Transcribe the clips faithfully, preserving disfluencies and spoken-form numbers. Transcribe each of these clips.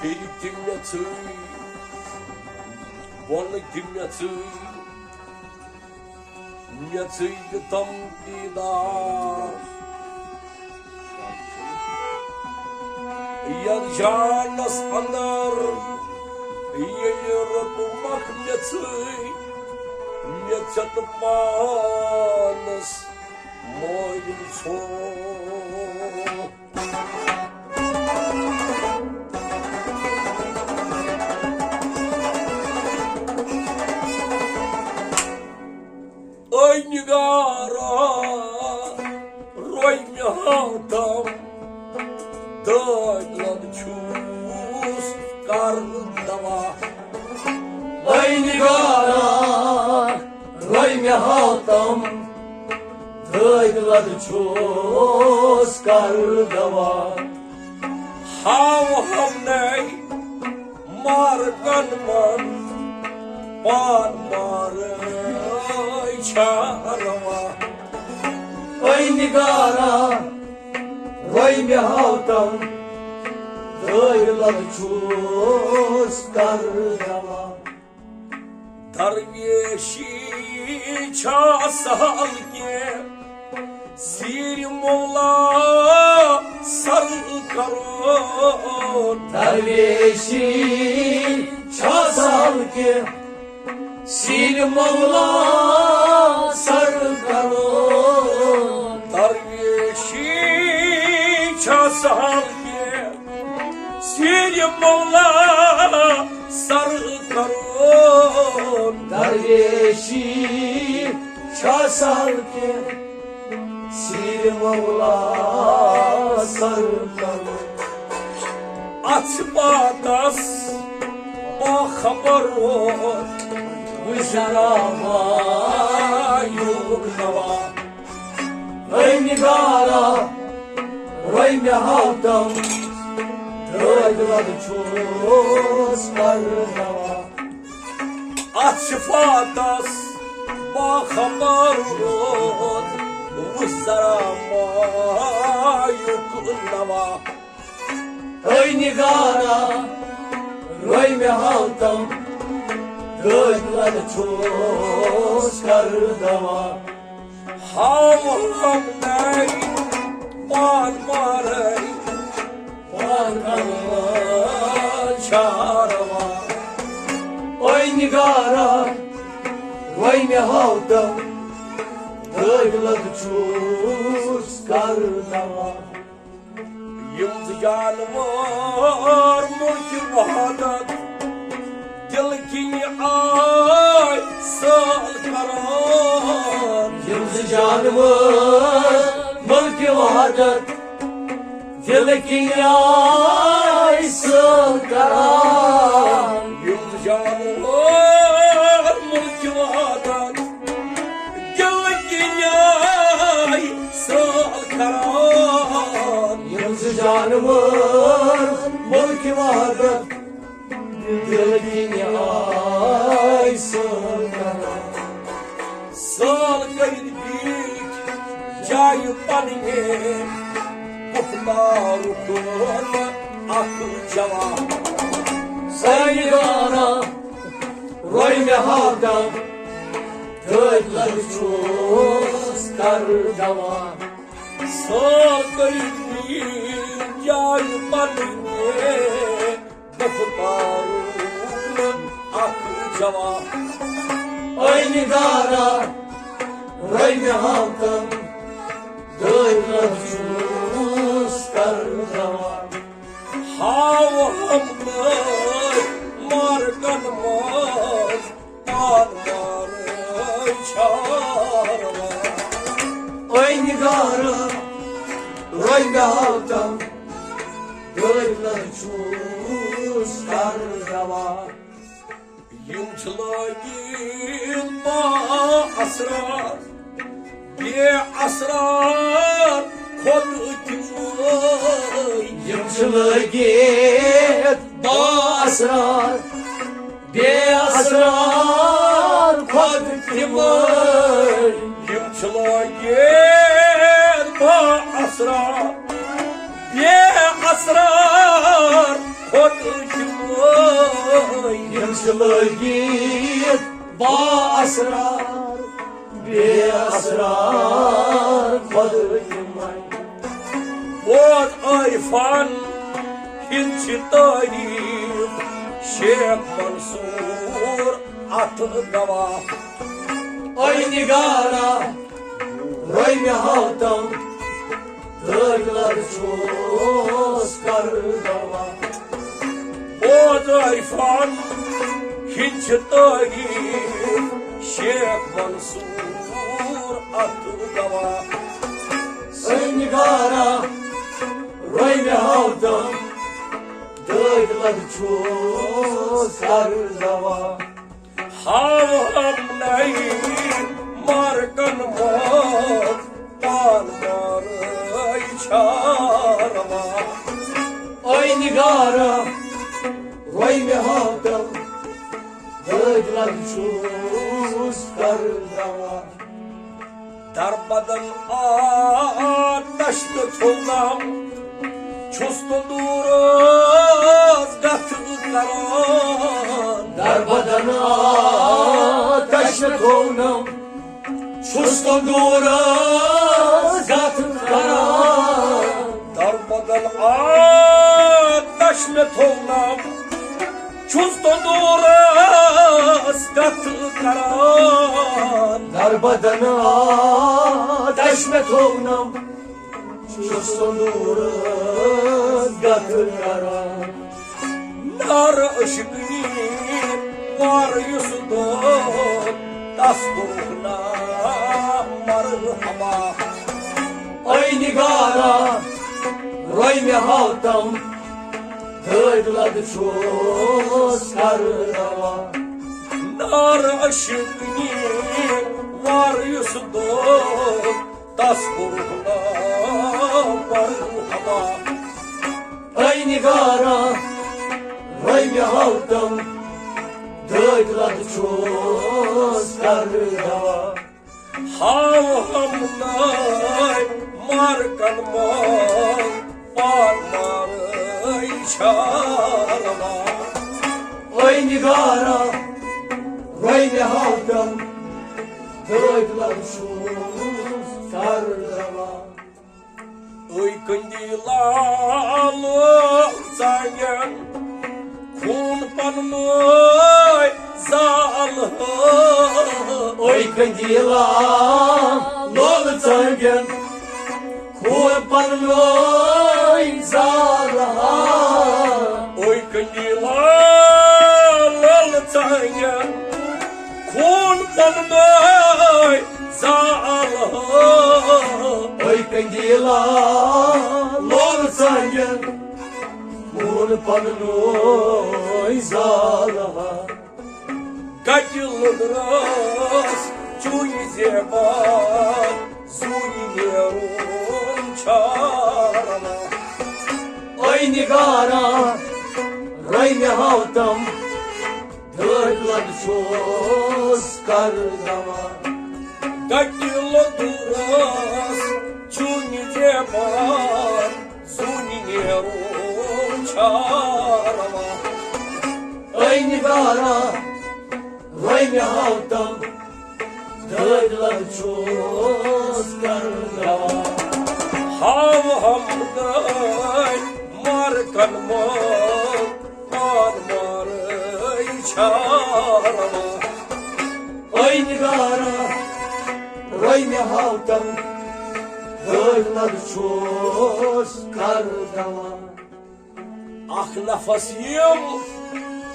ہیٚرِ تہِ مےٚ ژٕے، بۄنہٕ تہِ مےٚ ژٕے، مےٚ ژٕے یہِ تِم دیٖدار۔ یَتھ جانَس اَندَر ییٚلہِ روٚٹمَکھ مےٚ ژٕے، مےٚ ژےٚ تہٕ پانَس مٲلِم ژھوٚ۔ اے نگارا، روے مےٚ ہاوتم، دٲدۍ لد چھُس کر دوا۔ اے نگارا، روے مےٚ ہاوتم، دٲدۍ لد چھُس کر دوا۔ ہاو ہمنے مارکن من پان مارے چھا روا۔ اے نگارا، روے مےٚ ہاوتم، دٲدۍ لد چھُس کر دوا۔ درویشی چھا سہل کینٛہہ، زیٖرِ مولا سر کرو۔ درویشی چھا سہل کینٛہہ، زیٖرِ مولا سر کرو۔ درویشی چھا سہل کینٛہہ، زیٖرِ مولا سر کرو۔ درویشی چھا سہل کینٛہہ، زیٖرِ مولا سر کرو۔ اتھ باتس باخبر روز گُزرا مایوک نوا۔ اے نگارا، روے مےٚ ہاوتم، دٲدۍ لد چھُس کر دوا۔ اتھ صفاتس باخبر روز وُچھ ذرا مایوک نوا۔ اے نگارا، روے مےٚ ہاوتم، دٲدۍ لد چھُس کر دوا۔ ہاو ہم نَے پان مارے، پان کروا چھاروا۔ اے نگارا، روے مےٚ ہاوتم، دٲدۍ لد چھُس کر دوا۔ یِم زٕ جانوار مُلکہِ وحدت دِلہٕ کِنۍ آے سٲل قرار۔ یِم زٕ جانوار مُلکہِ وحدت دِلہٕ کِنۍ آے سٲل قرار۔ یِم زٕ جانوار مُلکہِ وحدت دِلہٕ کِنۍ آے سٲل قرار۔ یِم زٕ جانوار مُلکہِ وحدت دِلہٕ کِنۍ آے سٲل قرار۔ سٲل کٔرِتھ بیٖٹھۍ جایہِ پننہِ، گُفتارُک اکھ جواب۔ سٲنۍ گانا روے مےٚ ہاوتم، دٲدۍ لد چھُس کر دوا۔ سٲل کٔرِتھ بیٖٹھۍ جایہِ پننہِ، گُفتارُک اکھ جواب۔ اے نگارا، روے مےٚ ہاوتم، دٲدۍ لد چھُس کر دوا۔ ہاو ہم نٲے مارکن منٛز پان مارے چھاروا۔ اے نگارا، روے مےٚ ہاوتم، دٲدۍ لد چھُس کر دوا۔ یِم چھِ لٲگِتھ با اسرار، بے اسرار خۄد تِمے۔ یِم چھِ لٲگِتھ با اسرار، بے اسرار خۄد تِمے۔ یِم چھِ لٲگِتھ با اسرار، بے اسرار خۄدٕکۍ وٲے۔ یِم چھِ لٲگِتھ با اسرار، بے اسرار خۄدٕکۍ وٲے۔ بوز عارفن ہِنٛد چھِ تعریٖف، شیخ منصور اتھ گواہ۔ اے نگارا، روے مےٚ ہاو تم، دٲدۍ لد چھُس کر دوا۔ بوز عارفن ہِنٛد چھِ تعریٖف، شیخ منصور اتھ گواہ۔ اے نگارا، روے مےٚ ہاو تم، دٲدۍ لد چھُس کر دوا۔ ہاو ہم نئی مارکن منٛز پان مارے چھا روا۔ اے نگارا، روے مےٚ ہاو تم، دٲدۍ لد چھُس کر دوا۔ دربدن آتش تہٕ تھوٚونم، چھُس تندورس گتھ کران۔ دربدن آتش تہٕ تھوٚونم، چھُس تندورس گتھ کران۔ دربدن آتش مےٚ تھوٚونم، چھُس تندورس گتھ کران۔ دربدن آتش مےٚ تھوٚونم، چھُس تندورس گتھ کران۔ نار عشقی وار یُس دود، تس کوٚرُکھ ناو مرحبا۔ اے نگارا، روے مےٚ ہاو تم، دٲدۍ لد چھُس کر دوا۔ نار عشقی وار یُس دود، تس کوٚرُکھ ناو مرحبا۔ اے نگارا، روے مےٚ ہاو تم، دٲدۍ لد چھُس کر دوا۔ ہاو ہم ناے مارکن منٛز پان مارے چھا روا۔ اے نگارا، روے مےٚ ہاو تم، دٲدۍ لد چھُس کر دوا۔ اے قندیلا لول ژانگن، خوٗن پننُے زال۔ اے قندیلا لول ژانگن، خوٗن پننُے زال۔ اے قندیلا لول ژانگن، خوٗن پننُے زال۔ اے قندیلا لول ژانگن، خوٗن پننُے زال۔ گٹہِ لوٚدرس چوٗنہِ زیبان، زوٗنہِ نیرُن چھا روا۔ اے نگارا، روے مےٚ ہاو تم، دٲدۍ لد چھُس کر دوا۔ گٹہِ لوٚدرس چوٗنہِ زیبان، زوٗنہِ نیرُن چھا روا۔ اے نگارا، روے مےٚ ہاو تم، دٲدۍ لد چھُس کر دوا۔ ہاو ہم ناے مارکن منٛز پان مارے چھا روا۔ اے نگارا، روے مےٚ ہاو تم، دٲدۍ لد چھُس کر دوا۔ اکھ نفس یِم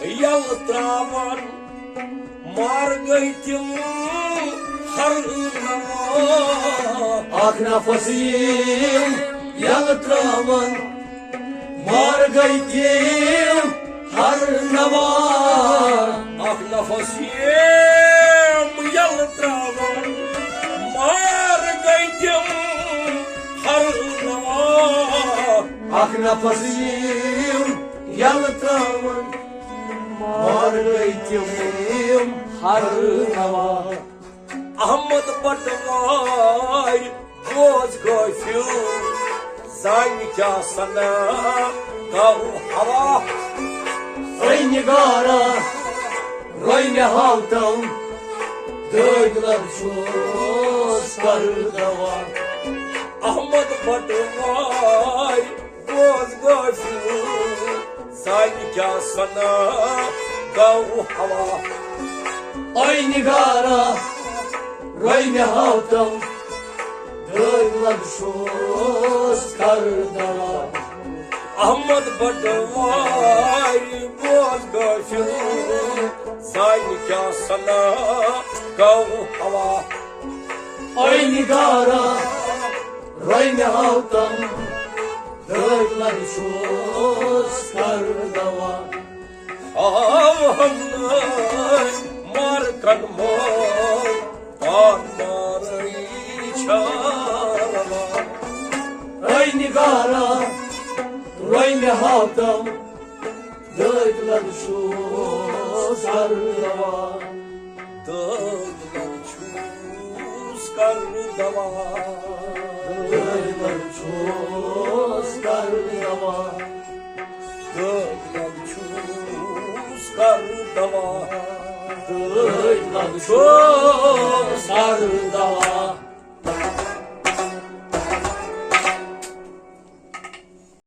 یلہٕ تراوان، مار گٔے تِم ہر نوا۔ اکھ نفس یِم یلہٕ تراوان، مار گٔے تِم ہر نوا۔ اکھ نفس یِم یلہٕ تراوان، مار گٔے تِم ہر نوا۔ اکھ نفس یِم یلہٕ تراوان، مار گٔے تِم ہر نوا۔ احمد بٹوارِ بوز غٲفِل، زانہِ کیٛاہ سنا۔ گاو ہوا۔ اے نگارا، روے مےٚ ہاوتم، دٲدۍ لد چھُس کر دوا۔ احمد بٹواری، بوز غافل، سانہِ کیٛاہ سنا گاو ہوا۔ اے نگارا، روے مےٚ ہاوتم، دٲدۍ لد چھُس کر دوا۔ احمد بٹواری، بوز غافل، سانہِ کیٛاہ سنا گاو ہوا۔ اے نگارا، روے مےٚ ہاوتم، دٲدۍ لد چھُس کر دوا۔ آوہن مارکن مار، پان مارے چھا۔ اے نگارا، روے مےٚ ہاوتم، دٲدۍ لد چھُس کر دوا۔ دٲدۍ لد چھُس کر دوا۔ دٲدۍ لد چھُس کر دوا۔ دٲدۍ لد چھُس کر دوا۔ دٲدۍ لد چھُس کر دوا۔